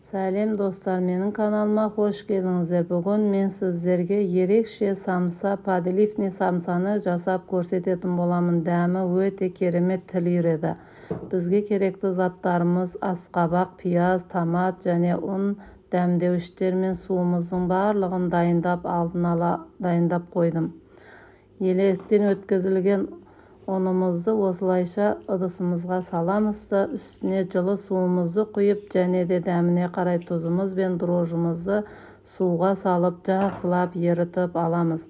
Сәлем достар, менің каналыма қош келдіңіздер. Бүгін мен сіздерге ерекше самса, подливный самсаны жасап көрсететін боламын. Дәмі өте керемет, тіл үйіреді. Бізге керекті заттарымыз асқабақ, пияз, томат және ұн, дәмдеуіштер мен суымыздың барлығын дайындап, алдын ала дайындап қойдым. Електен өткізілген ұнымызды осылайша ыдысымызға саламыз да, үстіне жылы суымызды құйып, және де дәміне қарай тұзымыз бен дрожжымызды суға салып, жақсылап ерітіп аламыз.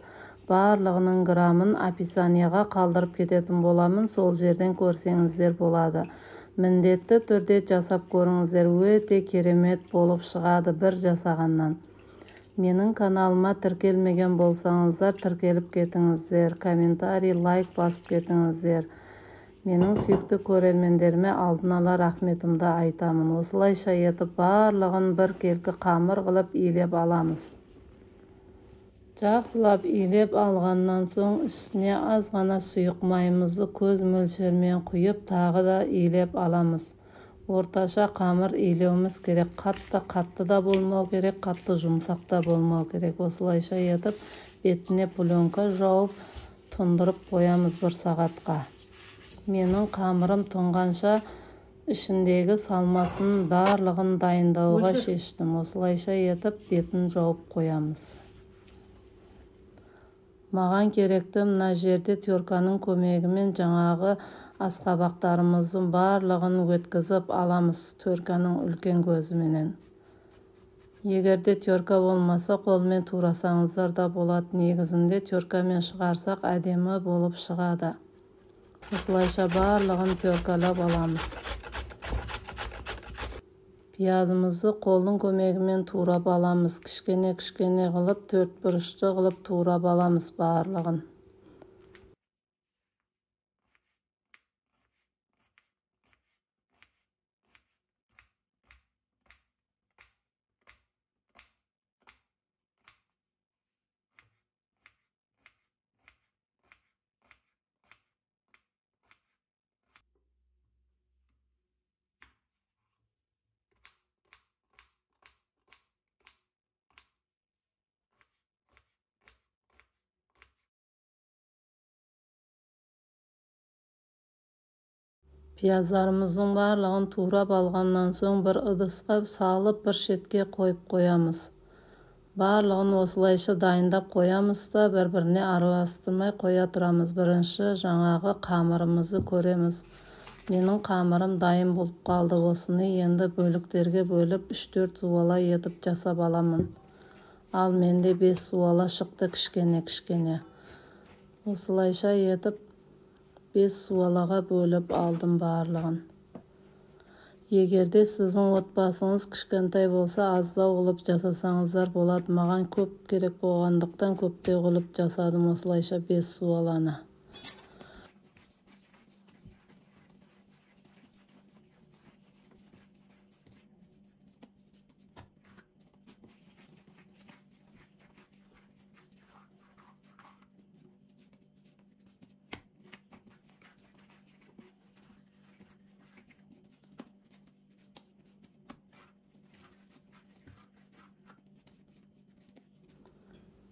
Барлығының грамын описанияға қалдырып кететін боламын, сол жерден көрсеңіздер болады. Міндетті түрде жасап көріңіздер, өте керемет болып шығады бір жасағаннан. Менің каналыма тіркелмеген болсаңыздар, тіркеліп кетіңіздер, комментарий, лайк басып кетіңіздер. Менің сүйікті көрермендеріме алдын ала рахметімді айтамын. Осылайша етіп барлығын бір келкі қамыр қылып илеп аламыз. Жақсылап илеп алғаннан соң үстіне аз ғана сұйық майымызды көз мөлшерімен құйып, тағы да илеп аламыз. Орташа қамыр илеуіміз керек. Қатты қатты да болмау керек, қатты жұмсақ та болмау керек. Осылайша етіп бетіне пленка жауып тұндырып қоямыз бір сағатқа. Менің қамырым тұнғанша ішіндегі салмасын барлығын дайындауға шештім. Осылайша етіп бетін жауып қоямыз. Маған керекті мына жерде терканың көмегімен жаңағы асқабақтарымыздың барлығын өткізіп аламыз терканың үлкен көзіменен. Егер де терка болмаса, қолмен турасаңыздар да болады. Негізінде теркамен шығарсақ әдемі болып шығады. Осылайша барлығын теркалап аламыз. Пиязымызды қолдың көмегімен турап аламыз. Кішкене-кішкене қылып, төрт бұрышты қылып турап аламыз барлығын. Пияздарымыздың барлығын турап алғаннан соң бір ыдысқа салып, бір шетке қойып қоямыз. Барлығын осылайша дайындап қоямыз да, бір-біріне араластырмай қоя тұрамыз. Бірінші жаңағы қамырымызды көреміз. Менің қамырым дайын болып қалды. Осыны енді бөліктерге бөліп 3-4 зуала етіп жасап аламын. Ал менде 5 зуала шықты кішкене-кішкене. Осылайша етіп 5 суалаға бөліп алдым барлығын. Егерде сіздің отбасыңыз кішкентай болса, аздау қылып жасасаңыздар болады. Маған көп керек болғандықтан көптеу қылып жасадым осылайша 5 суаланы.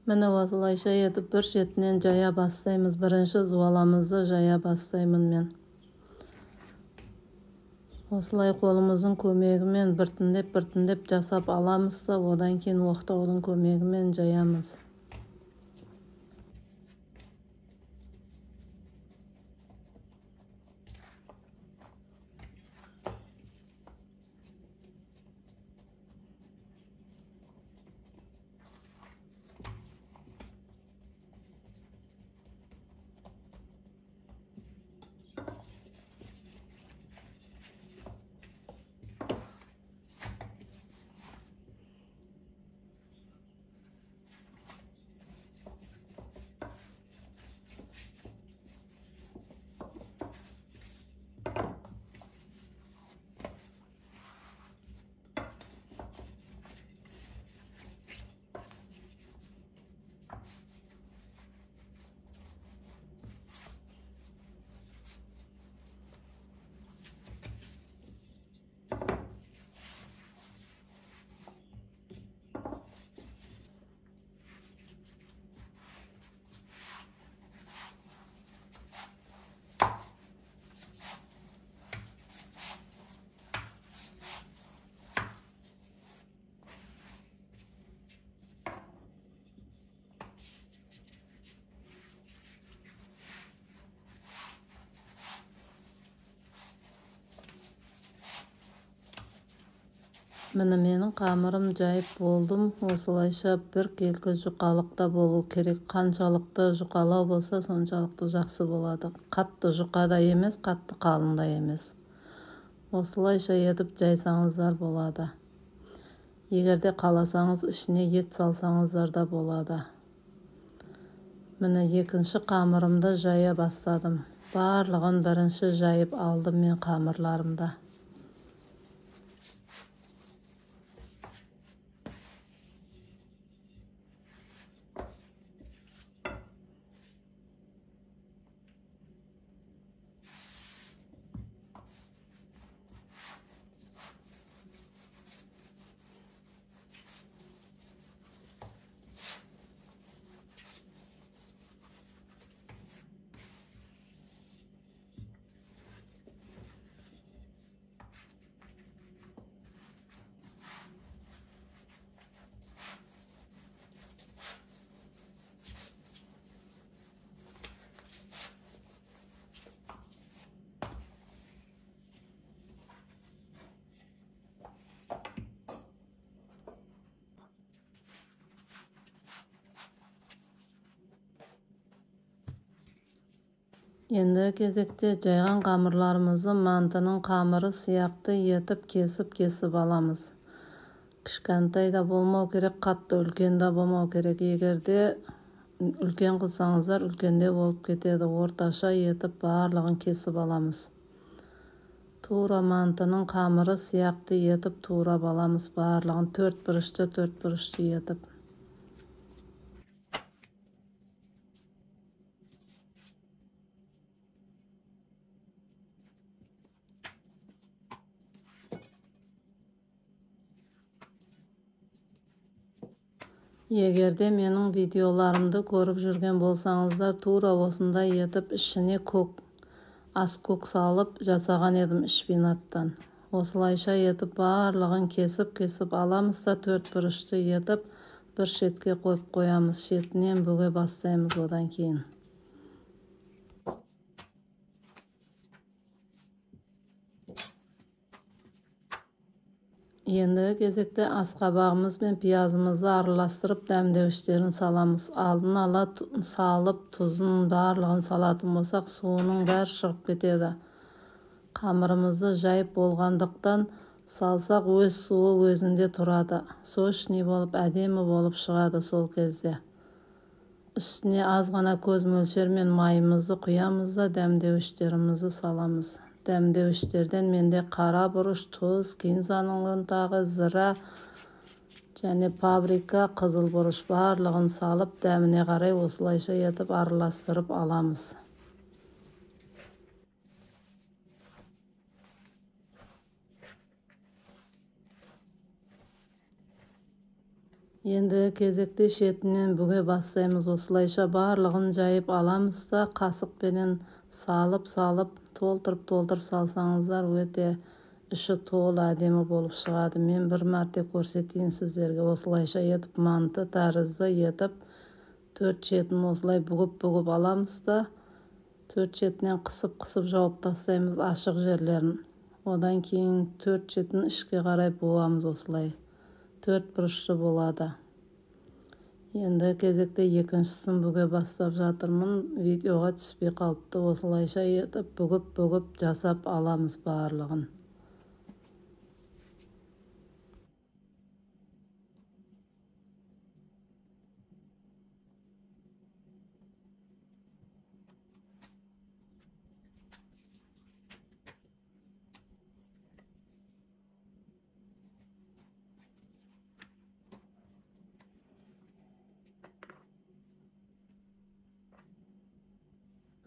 Міне осылайша етіп бір шетінен жая бастаймыз. Бірінші зуаламызды жая бастаймын мен. Осылай қолымыздың көмегімен біртіндеп-біртіндеп жасап аламыз да, одан кейін оқтаудың көмегімен жаямыз. Міне, менің қамырым жайып болдым. Осылайша біркелкі жұқалықта болу керек. Қаншалықты жұқалау болса, соншалықты жақсы болады. Қатты жұқа да емес, қатты қалың да емес. Осылайша етіп жайсаңыздар болады. Егер де қаласаңыз, ішіне ет салсаңыздар да болады. Міне, екінші қамырымды жая бастадым. Барлығын бірінші жайып алдым мен қамырларымды. Енді кезекте жайған қамырларымызды мантының қамыры сияқты етіп кесіп-кесіп аламыз. Кішкентай да болмау керек, қатты үлкен де болмау керек. Егер де үлкен қылсаңыздар, үлкенде болып кетеді. Орташа етіп барлығын кесіп аламыз. Тура мантының қамыры сияқты етіп турап аламыз барлығын төрт бұрышты, төрт бұрышты етіп. Егер де менің видеоларымды көріп жүрген болсаңыздар, тура осындай етіп ішіне көк, ас көк салып жасаған едім шпинаттан. Осылайша етіп барлығын кесіп-кесіп аламыз да төрт бұрышты етіп бір шетке қойып қоямыз. Шетінен бүге бастаймыз одан кейін. Енді кезекте асқабағымыз бен пиязымызды араластырып дәмдеуіштерін саламыз. Алдын ала салып, тұзын барлығын салатын болсақ, суының бәрі шығып кетеді. Қамырымызды жайып болғандықтан салсақ, өз суы өзінде тұрады. Сочный болып, әдемі болып шығады сол кезде. Үстіне аз ғана көз мөлшермен майымызды құямыз да дәмдеуіштерімізді саламыз. Дәмдеуіштерден менде қара бұрыш, тұз, кинзаның ұнтағы, зыра және паприка, қызыл бұрыш барлығын салып, дәміне қарай осылайша етіп араластырып аламыз. Енді кезекте шетінен бүге бастаймыз. Осылайша барлығын жайып аламыз да қасықпенен салып-салып, толтырып-толтырып салсаңыздар өте іші толы әдемі болып шығады. Мен бір мәрте көрсетейін сіздерге. Осылайша етіп манты тәрізді етіп төрт шетін осылай бүгіп-бүгіп аламыз да төрт шетінен қысып-қысып жауып тастаймыз ашық жерлерін. Одан кейін төрт шетін ішке қарай буамыз осылай. Төрт бұрышты болады. Енді кезекте екіншісін бүге бастап жатырмын. Видеоға түспей қалыпты. Осылайша етіп бүгіп-бүгіп жасап аламыз барлығын.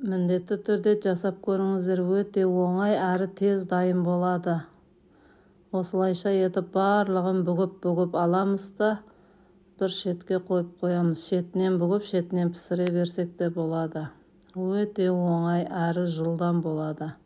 Міндетті түрде жасап көріңіздер, өте оңай әрі тез дайын болады. Осылайша етіп барлығын бүгіп-бүгіп аламыз да бір шетке қойып қоямыз. Шетінен бүгіп, шетінен пісіре берсек те болады. Өте оңай әрі жылдам болады.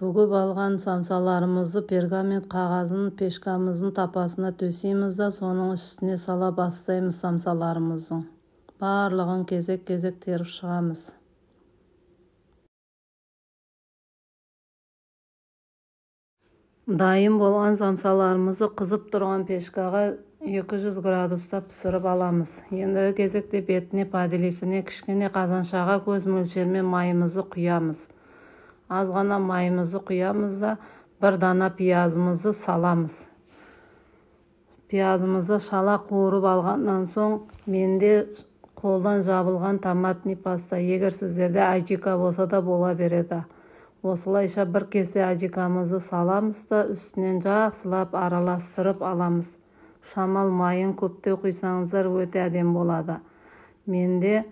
Бүгіп алған самсаларымызды пергамент қағазын пешкамыздың тапасына төсейміз да, соның үстіне сала бастаймыз самсаларымыздың. Барлығын кезек-кезек теріп шығамыз. Дайын болған самсаларымызды қызып тұрған пешкаға 200 градуста пісіріп аламыз. Ендігі кезекте бетіне подливіне кішкене қазаншаға көз мөлшерімен майымызды құямыз. Аз ғана майымызды құямыз да, бір дана пиязымызды саламыз. Пиязымызды шала қуырып алғаннан соң, менде қолдан жабылған томатный паста, егер сіздерде аджика болса да бола береді. Осылайша бір кесе аджикамызды саламыз да, үстінен жақсылап араластырып аламыз. Шамал майын көптеу құйсаңыздар өте әдемі болады. Менде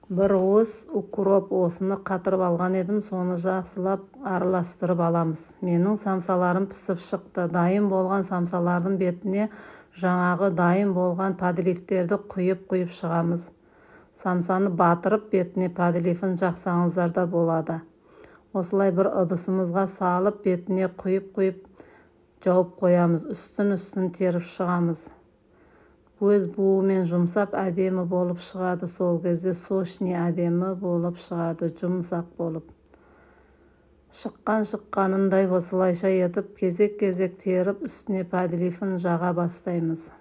бір уыс укроп, осыны қатырып алған едім, соны жақсылап араластырып аламыз. Менің самсаларым пісіп шықты. Дайын болған самсалардың бетіне жаңағы дайын болған подливтерді құйып-құйып шығамыз. Самсаны батырып бетіне подливін жақсаңыздар да болады. Осылай бір ыдысымызға салып, бетіне құйып-құйып жауып қоямыз. Үстін-үстін теріп шығамыз. Өз буымен жұмсап әдемі болып шығады. Сол кезде сочный әдемі болып шығады, жұмсақ болып. Шыққан-шыққанындай осылайша етіп кезек-кезек теріп, үстіне подливін жаға бастаймыз.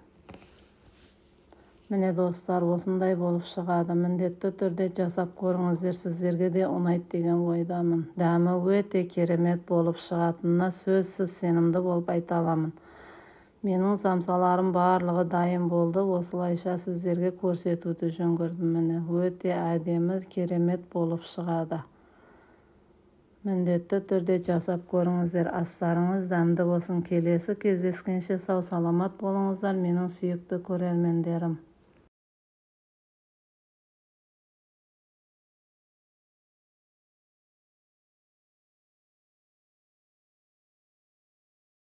Міне достар, осындай болып шығады. Міндетті түрде жасап көріңіздер, сіздерге де ұнайды деген ойдамын. Дәмі өте керемет болып шығатынына сөзсіз сенімді болып айта аламын. Менің самсаларым барлығы дайын болды. Осылайша сіздерге көрсетуді жөн көрдім. Міне, өте әдемі, керемет болып шығады. Міндетті түрде жасап көріңіздер. Астарыңыз дәмді болсын. Келесі кездескенше сау-саламат болыңыздар, менің сүйікті көрермендерім.